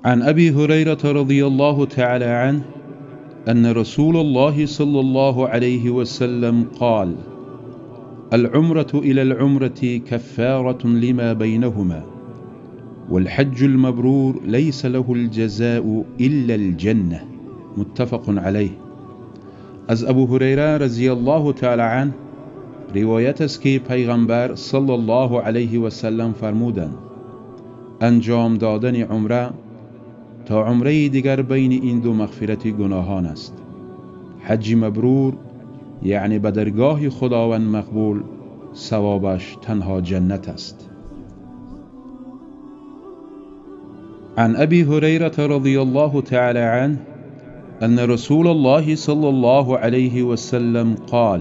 عن أبي هريرة رضي الله تعالى عنه أن رسول الله صلى الله عليه وسلم قال: العمرة إلى العمرة كفارة لما بينهما، والحج المبرور ليس له الجزاء إلا الجنة. متفق عليه. از ابو هریره رضی الله تعالی عنه روایت است که پیغمبر صلی الله علیه و سلم فرمودند: انجام دادن عمره تا عمره دیگر بین این دو مغفرت گناهان است. حج مبرور یعنی به درگاه خداوند مقبول، ثوابش تنها جنت است. عن أبي هريرة رضي الله تعالى عنه أن رسول الله صلى الله عليه وسلم قال: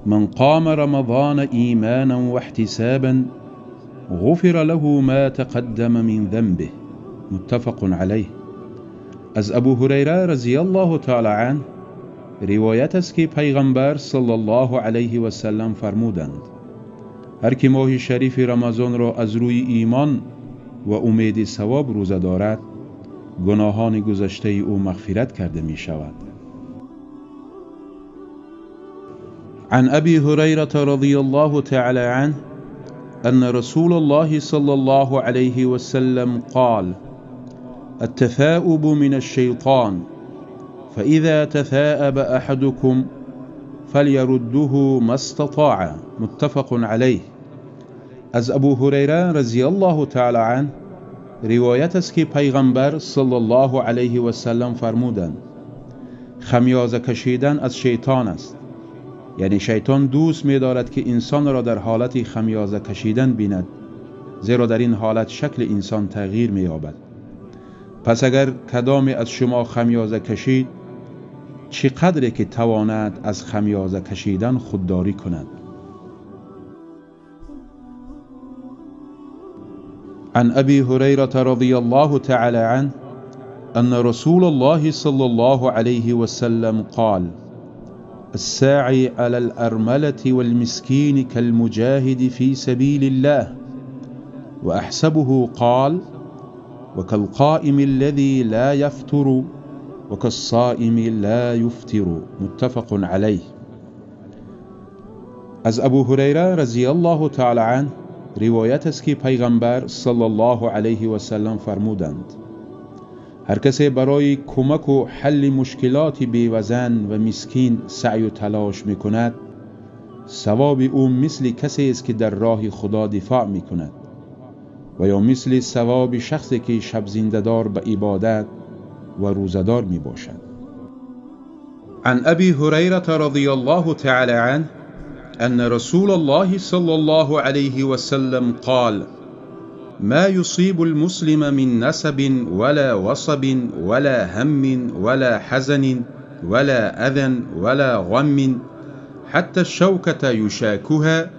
من قام رمضان إيمانا واحتسابا غفر له ما تقدم من ذنبه. متفق عليه. از ابو هریره رضی الله تعالی عنه روایت است که پیغمبر صلی الله علیه و سلم فرمودند: هر که ماه شریف رمضان را از روی ایمان و امید ثواب روزه دارد، گناهان گذشته او مغفرت کرده می شود. عن أبي هريرة رضي الله تعالى عنه أن رسول الله صلى الله عليه وسلم قال: التثاؤب من الشيطان، فإذا تثاءب أحدكم فليرده ما استطاع. متفق عليه. از ابو هریره رضی الله تعالی عنه روایت است که پیغمبر صلی الله علیه و سلم فرمودند: خمیازه کشیدن از شیطان است. یعنی شیطان دوست می‌دارد که انسان را در حالت خمیازه کشیدن بیند، زیرا در این حالت شکل انسان تغییر می‌یابد. پس اگر کدامی از شما خمیازه کشید، چه قدری که تواند از خمیازه کشیدن خودداری کند. عن أبي هريرة رضي الله تعالى عنه أن رسول الله صلى الله عليه وسلم قال: الساعي على الأرملة والمسكين كالمجاهد في سبيل الله، وأحسبه قال: وكالقائم الذي لا يفتر وكالصائم لا يفتر. متفق عليه. از ابو هریره رضی الله تعالی عنه روایت است که پیغمبر صلی الله علیه و سلم فرمودند: هر کسی برای کمک و حل مشکلات بیوزن و مسکین سعی و تلاش میکند، ثواب او مثل کسی است که در راه خدا دفاع میکند، و یا مثل ثواب شخصی که شب زنده‌دار به عبادت و روزه‌دار میباشد. عن أبي هريرة رضي الله تعالى عنه أن رسول الله صلى الله عليه وسلم قال: ما يصيب المسلم من نسب ولا وصب ولا هم ولا حزن ولا أذى ولا غم حتى الشوكة يشاكها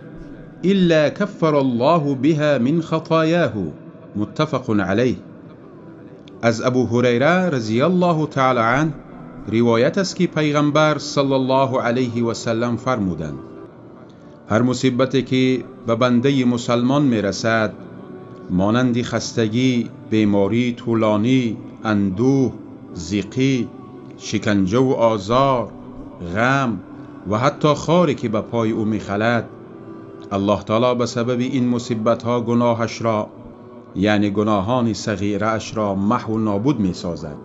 إلا كفر الله بها من خطاياه. متفق عليه. از ابو هریره رضی الله تعالی عنه روایت است که پیغمبر صلی الله علیه و سلم فرمودند: هر مصیبتی که به بنده مسلمان میرسد، مانند خستگی، بیماری طولانی، اندوه، ضیقی، شکنجه و آزار، غم و حتی خاری که به پای او میخلد، الله تعالی به سبب این مصیبت ها گناهش را، یعنی گناهان صغیره اش را محو و نابود میسازد.